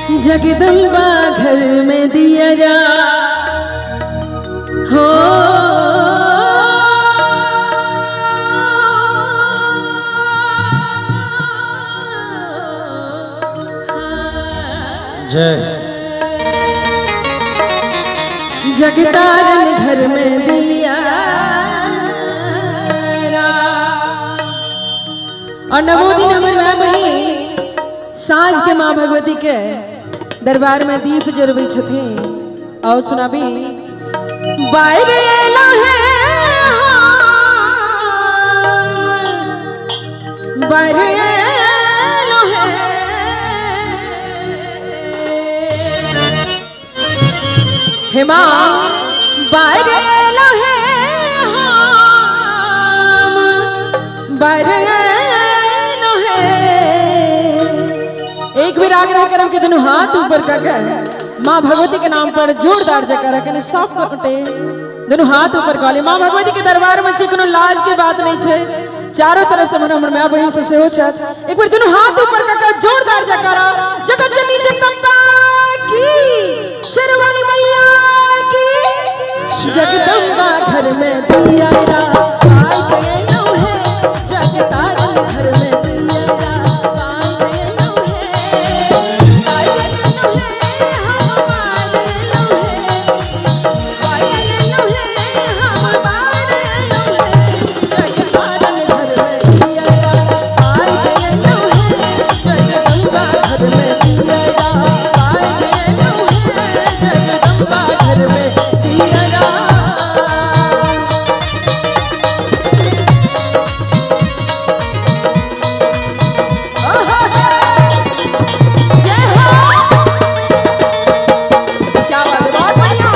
जगदम्बा घर में दिया जा हो। जय जगतारन घर में दिया। और नवो दिन हमर माय बहिन साँझ के माँ भगवती के दरबार में दीप जरबै छथिन। आओ सुनाबी बाहर एला है बाहर एलो है हे माँ बाहर एलो है हम बाहर एलो है। एक बेर आग्रह करब के दुनू हाथ ऊपर कर के माँ भगवती के नाम पर जोरदार जयकारा कने सब गोटे दुनू हाथ ऊपर कऽ ली। माँ भगवती के दरबार में छै कोनो लाज के बात नहीं छै। चारों तरफ से हमर माय बहिन सब सेहो छथि। एक बेर दुनू हाथ ऊपर कऽ के जोरदार जयकारा जगत जननी जगदम्बा की, शेरवाली मैया की। जगदम्बा घर में दिया रा पाई गयलो है, जगतारन घर में दिया रा पाई गयलो है, पाई गयलो है हम बारलो है, पाई गयलो है हम बारलो है, जगतारन घर में दिया रा पाई गयलो है, जगदम्बा घर में दिया रा पाई गयलो है, जगदम्बा घर में दिया रा। जय हो, क्या बात है, बहुत बढ़िया।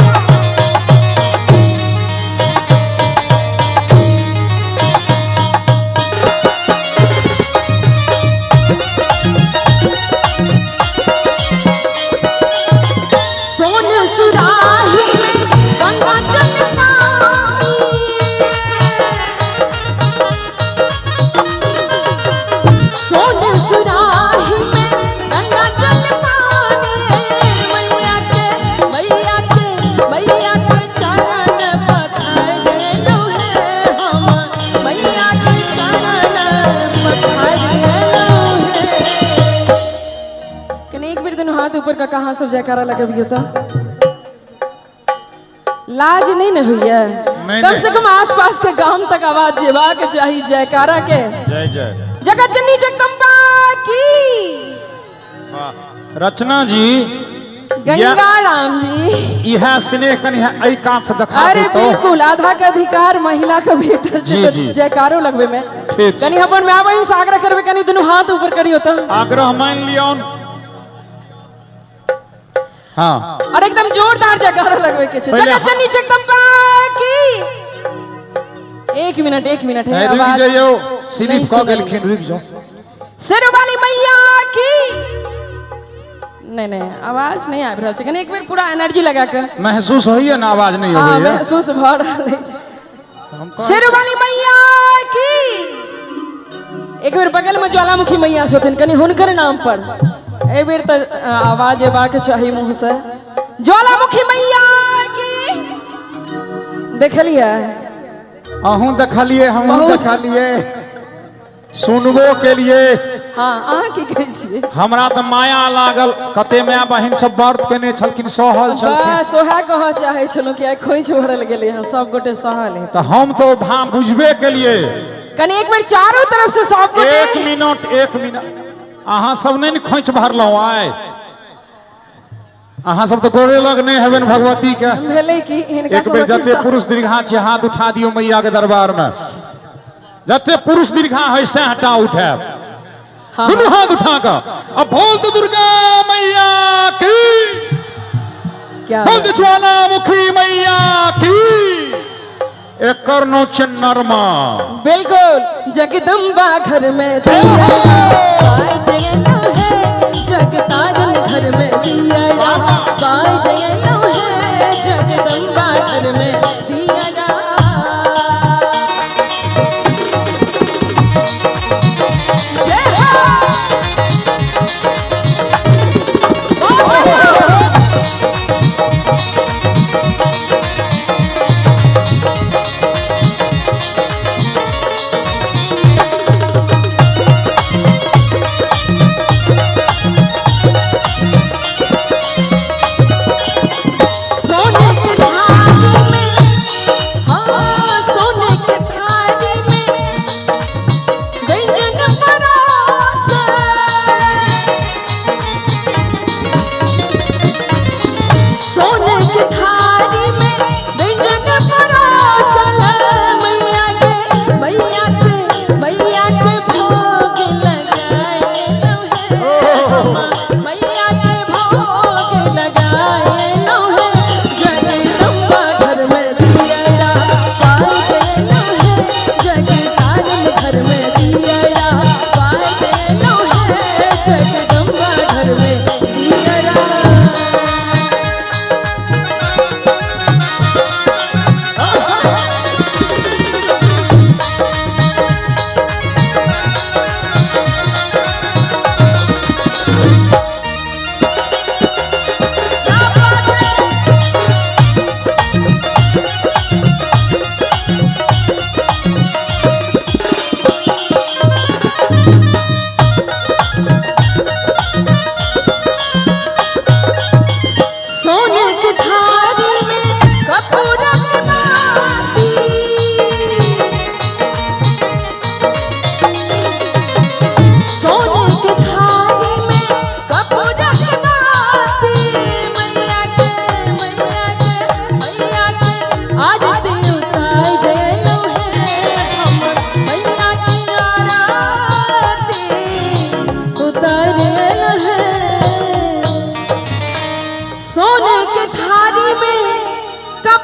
सोन सुराही में गंगा जल पानी, सोन सुराही में गंगा जल पानी, मैया के मैया के मैया के चरण पखारलो है हम, मैया के चरण पखारलो है। कने एक बेर दुनू हाथ ऊपर का कहाँ सब जयकारा लगबियो तो लाज नहीं न होइए। नहीं, कम नहीं। से कम आस पास के गांव तक आवाज जेबाक चाही जयकारा के। जय जय जगत जननी जगदम्बा की। वाह। रचना जी, गंगा राम जी, इहा स्नेह कनि एहि कात से देखा अरे देतौ। बिल्कुल आधा के अधिकार महिला के भेटल छै जी, तऽ जी। जयकारो लगबे में ठीक छै। कनि अपन माय बहिन से आग्रह करबे कनि दुनू हाथ ऊपर करियो तऽ। आग्रह मान लियौन। हाँ और एकदम जोरदार जयकारा लगबे के छै। पहिले जगत जननी जगदम्बा की। एक मिनट एक मिनट है नहीं, रुकि आवाज जाइयो, नहीं स्लिप कऽ सुनाई। गेलखिन, रुकि जाओ। शेरवाली मैया की। नहीं नहीं आवाज नहीं आबि रहल छै, कनि एक बेर पूरा एनर्जी लगा के। महसूस होइए ना आवाज नहीं हाँ होइए। महसूस भऽ रहल अछि। शेरवाली मैया की। एक बेर बगल में ज्वालामुखी मैया छथिन, कनि हुनकर नाम पर एहि बेर तऽ आवाज एबाक चाही मुँह से। ज्वालामुखी मैया की। देखलियै अहूँ देखलियै, हमहूँ बहुत- देखलियै, सुनबो केलिए। हाँ अहाँ की कहै छियै? हमरा तऽ माया लागल, कते माय बहिन सब व्रत केने छलखिन, सहल छलखिन। बस ओएह कहऽ चाहै छलहुँ कि आइ खोइछ भरल गेलै हँ, सब गोटे सहल है। तऽ हम तो भाव बुझबे केलिए। कनि एक बेर चारू तरफ से सब गोटे। एक मिनट एक मिनट, अहाँ सब नहीं ने खोंइछ भरलहुँ आइ? अहाँ सब तऽ गोरे लग नहीं हेबनि भगवती के। भेलै कि हिनका एक बेर सबक जते पुरुष दीर्घा छै हाथ उठा दियौ मैया के दरबार में। जते पुरुष दीर्घा है सएह उठायब। हाँ। दुनू हाथ उठा कऽ अब बोल दो दुर्गा मैया की, क्या बोल दो ज्वालामुखी मैया की। एकर नो छै नरमा। बिल्कुल जगदम्बा घर में दिया पाई जयलो है, जगतारन घर में दिया पाई जयलो है, जगदम्बा घर में दिया। जय हो। बहुत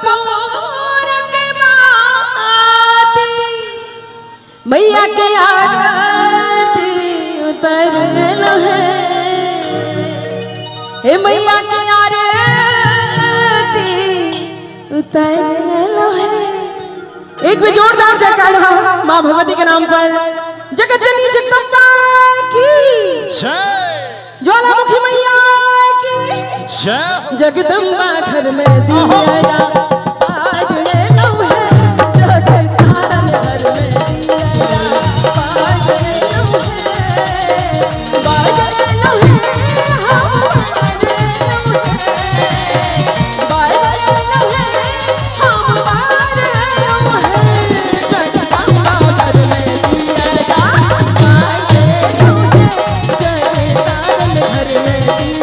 कपूर के बाती मैया के आरती उतर गेलो है। हे मैया के आरती उतर गेलो है। एक भी जोरदार जयकारा माँ भगवती के नाम पर। जगत जननी जगदम्बा की जय, ज्वालामुखी मैया की जय। जगदम्बा घर में दिया आज लो है। जगतारन घर में दिया आज लो है। बाज लो है, हम बाज लो है। बाज लो है, हम बाज लो है। जगदम्बा घर में दिया आज लो है। जगतारन घर में दिया